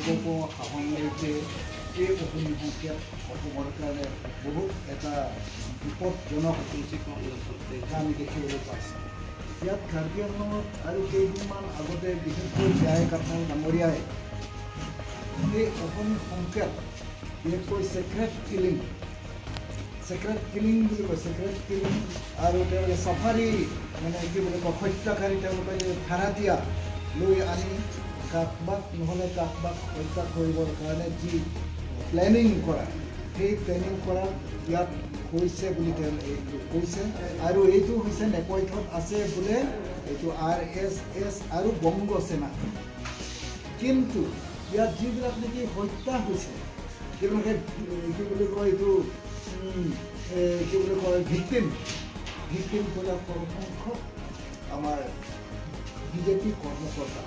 অগপ শাসনলৈকে এই অশনি সংকেত অসমৰ কাৰণে বহুত এটা বিপদজনক আমি দেখিবলৈ পাইছোঁ। ইয়াত কাৰ্বি আংলঙত আৰু কেইদিনমান আগতে বিশেষকৈ জে আই কাথাৰ ডাঙৰীয়াই এই অশনি সংকেত বিশেষকৈ ছেক্ৰেট কিলিং বুলি কয়, ছেক্ৰেট কিলিং আৰু তেওঁলোকে চাফাৰী মানে কি বুলি কয় হত্যাকাৰী তেওঁলোকে ভাড়াতীয়া লৈ আনি কাকবাক নহ'লে কাকবাক হত্যা কৰিবৰ কাৰণে যি প্লেনিং কৰা, সেই প্লেনিং কৰা ইয়াত হৈছে বুলি তেওঁ এইটো কৈছে। আৰু এইটো হৈছে নেপথ্যত আছে বোলে এইটো আৰ এছ এছ আৰু বংগ সেনা। কিন্তু ইয়াত যিবিলাক নেকি হত্যা হৈছে, তেওঁলোকে কি বুলি কয় এইটো কি বুলি কয় ভিক্টিমবিলাক সৰহসংখ্যক আমাৰ বিজেপি কৰ্মকৰ্তা।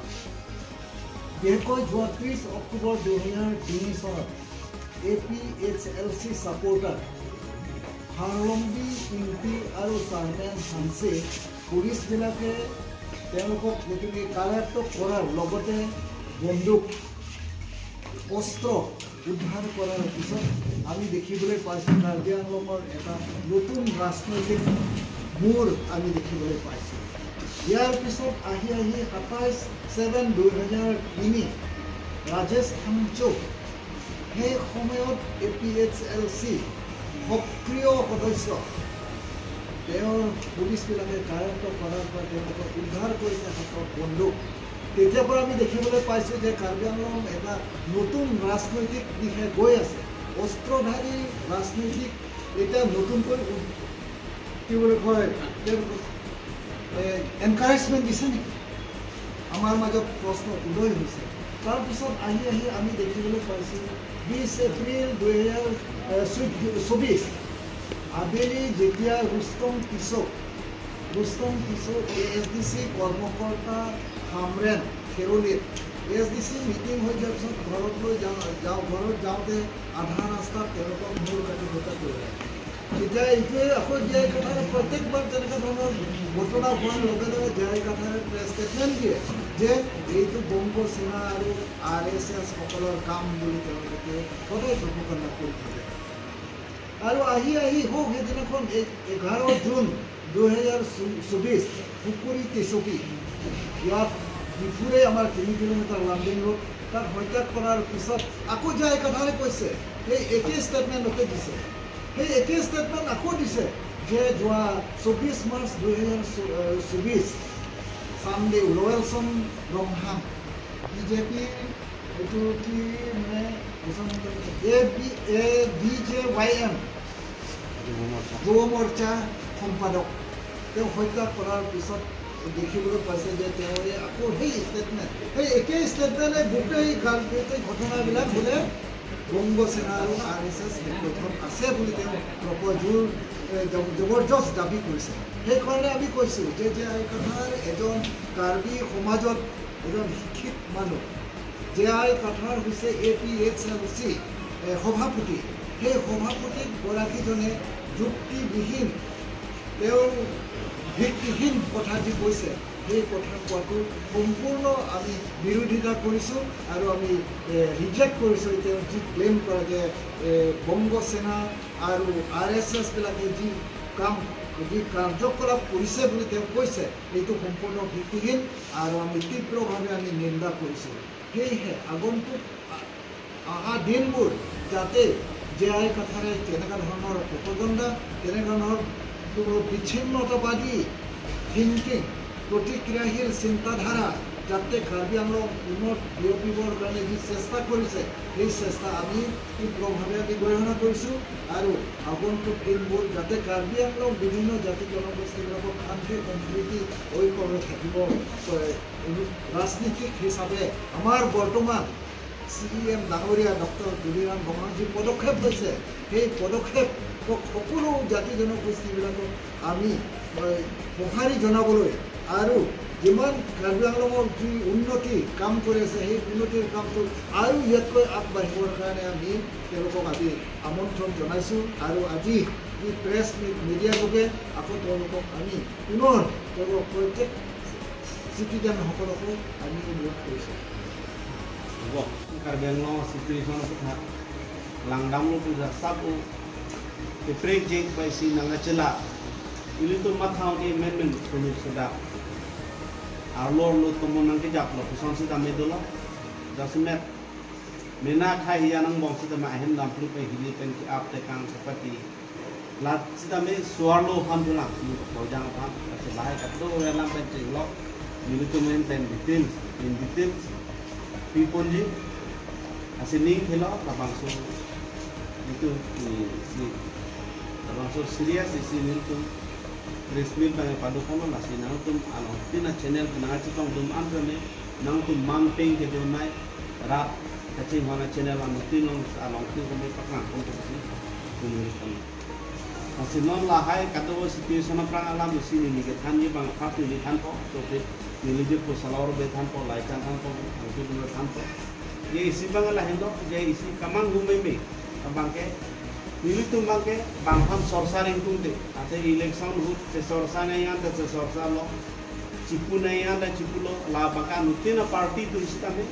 বিশেষকৈ যোৱা 30 অক্টোবৰ 2003 চনত A P H L C supporter Harlambi Ingti আৰু চাৰমেন হানছে পুলিচবিলাকে তেওঁলোকক গতিকে কাৰায়ত্ব কৰাৰ লগতে বন্দুক অস্ত্ৰ উদ্ধাৰ কৰাৰ পিছত আমি দেখিবলৈ পাইছোঁ কাৰ্বি আংলঙৰ এটা নতুন ৰাজনৈতিক মূৰ আমি দেখিবলৈ পাইছোঁ। ইয়াৰ পিছত আহি আহি 27/7/2003 ৰাজেশ থাংচুক, সেই সময়ত A P H L C সক্ৰিয় সদস্য, তেওঁৰ পুলিচবিলাকে কাৰায়ত্ব কৰাৰ পৰা তেওঁলোকক উদ্ধাৰ কৰিছে হাতত বন্দুক। তেতিয়াৰ পৰা আমি দেখিবলৈ পাইছোঁ যে কাৰ্বি আংলং এটা নতুন ৰাজনৈতিক দিশে গৈ আছে। অস্ত্ৰধাৰী ৰাজনৈতিক এতিয়া নতুনকৈ কি বুলি কয় তেওঁলোকক এনকাৰেজমেণ্ট দিছে নেকি, আমাৰ মাজত প্ৰশ্ন উদয় হৈছে। তাৰপিছত আহি আহি আমি দেখিবলৈ পাইছোঁ 20 এপ্ৰিল 2024 আবেলি যেতিয়া Rustam Tisso A S D C কৰ্মকৰ্তা খামৰেন খেৰলিত A S D C meeting হৈ যোৱাৰ পিছত ঘৰলৈ যাওঁ, ঘৰত যাওঁতে আধা ৰাস্তাত তেওঁলোকক মূৰ কাটি হত্যা কৰিলে। তেতিয়া এইটোৱে আকৌ জে আই কাথাৰে প্ৰত্যেকবাৰ তেনেকুৱা ধৰণৰ ঘটনা হোৱাৰ লগে লগে জে আই কাথাৰে প্ৰেছ ষ্টেটমেণ্ট দিয়ে যে এইটো বংগ সেনা আৰু আৰ এছ এছ সকলৰ কাম বুলি তেওঁলোকে সদায় প্ৰপগাণ্ডা কৰি থাকে। আৰু আহি আহি হওক সেইদিনাখন 11 জুন 2024 পুখুৰী তেচকি ইয়াত ডিফুৰে আমাৰ 3 কিলোমিটাৰ লামডিং ৰোড, তাত হত্যা কৰাৰ পিছত আকৌ জে আই কাথাৰে কৈছে সেই একেই ষ্টেটমেণ্টতে দিছে, সেই একেই ষ্টেটমেণ্ট আকৌ দিছে যে যোৱা 24 মাৰ্চ 2024 চানডে ৰয়েলছন ৰংহাং বিজেপিৰ এইটো কি মানে A B A B J Y M যুৱ মৰ্চা সম্পাদক তেওঁ হত্যা কৰাৰ পিছত দেখিবলৈ পাইছে যে তেওঁৰে আকৌ সেই ষ্টেটমেণ্ট, সেই একেই ষ্টেটমেণ্টে গোটেই গোটেই ঘটনাবিলাক বোলে বংগ সেনা আৰু আৰ এছ এছ নেপথ্যত আছে বুলি তেওঁ জোৰ জবৰদস্ত দাবী কৰিছে। সেইকাৰণে আমি কৈছোঁ যে জে আই কাথাৰ এজন কাৰ্বি সমাজত এজন শিক্ষিত মানুহ, জে আই কাথাৰ হৈছে A P H L C সভাপতি, সেই সভাপতিগৰাকীজনে যুক্তিবিহীন তেওঁৰ ভিত্তিহীন কথা যি কৈছে সেই কথা কোৱাটো সম্পূৰ্ণ আমি বিৰোধিতা কৰিছোঁ আৰু আমি ৰিজেক্ট কৰিছোঁ। তেওঁ যি ক্লেইম কৰে যে বংগ সেনা আৰু আৰ এছ এছবিলাকে যি কাম যি কাৰ্যকলাপ কৰিছে বুলি তেওঁ কৈছে এইটো সম্পূৰ্ণ ভিত্তিহীন আৰু আমি তীব্ৰভাৱে আমি নিন্দা কৰিছোঁ। সেয়েহে আগন্তুক অহা দিনবোৰ যাতে জে আই কাথাৰে তেনেকুৱা ধৰণৰ প্ৰপগণ্ডা, তেনেকুৱা ধৰণৰ বিচ্ছিন্নতাবাদী থিংকিং, প্ৰতিক্ৰিয়াশীল চিন্তাধাৰা যাতে কাৰ্বি আংলং পুনৰ বিয়পিবৰ কাৰণে যি চেষ্টা কৰিছে সেই চেষ্টা আমি তীব্ৰভাৱে আমি গৰিহণা কৰিছোঁ। আৰু আগন্তুক দিনবোৰ যাতে কাৰ্বি আংলং বিভিন্ন জাতি জনগোষ্ঠীবিলাকক শান্তি সম্প্ৰীতি ঐক্যভাৱে থাকিব ৰাজনীতিক হিচাপে আমাৰ বৰ্তমান চি এম ডাঙৰীয়া ডক্টৰ তুলিৰাম ৰংহাং যি পদক্ষেপ লৈছে সেই পদক্ষেপ সকলো জাতি জনগোষ্ঠীবিলাকক আমি সঁহাৰি জনাবলৈ আৰু যিমান কাৰ্বি আংলঙৰ যি উন্নতি কাম কৰি আছে সেই উন্নতিৰ কামটো আৰু ইয়াতকৈ আগবাঢ়িবৰ কাৰণে আমি তেওঁলোকক আজি আমন্ত্ৰণ জনাইছোঁ। আৰু আজি যি প্ৰেছ মিডিয়া যোগে আকৌ তেওঁলোকক আমি পুনৰ তেওঁলোকক প্ৰত্যেক চিটিজেনসকলকো আমি অনুৰোধ কৰিছোঁ। Bo Karbi Anglong situation ko langdam lo puja sabu te project bai si nanga chela ilitu mathau ni amendment sunu suda arlor lo tomo nang ke jap lo kuson si dame dolo jasmet mena khai ya nang bong si dama ahem dam plu pe hili pen ki ap te kang sapati la si dame suar lo pham dulang ni ko jang pham se lai ka do ya lam pen ching lo ilitu men pen details in details people ji asini khelo la bangso itu si termasuk serius isi itu resmi bang padukono lasi nang tum ano tina channel kena citong tum amrame nang tum mamping ke donai rat kacing mana channel anu tinong along tin kami pakang untuk si kumurikan masih non lahai kado situation prang alam isi ni ke than ye bang fast ni than po to pe ni je po salor be than po lai chan than po angki bang than po ye isi bang la hendo je isi kamang gume me bangke nilitum bangke bangpham sorsa ringtung te ate election hut te sorsa nai an te sorsa lo chipu nai an da chipu lo la bangka nutina party tu istame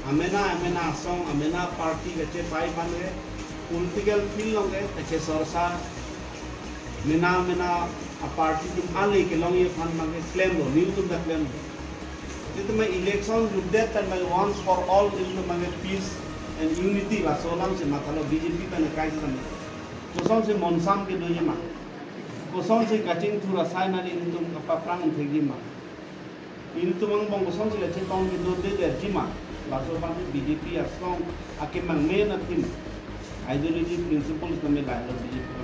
amena amena asong amena party gache pai bange political feel longe te sorsa mena mena a party tum ale ke long ye phan bangke claim lo nilitum da claim lo jitu mai election judde tan mai once for all nilitum bangke peace and unity la solam se mathalo BJP pa na kai se kosong se monsam ke doje ma kosong se kaching thura sai na in tum ka prang thegi ma in tumang bong kosong se gache tong ke do de der jima la so pa BJP asong ake mang me na thim ideology principles na me la lo BJP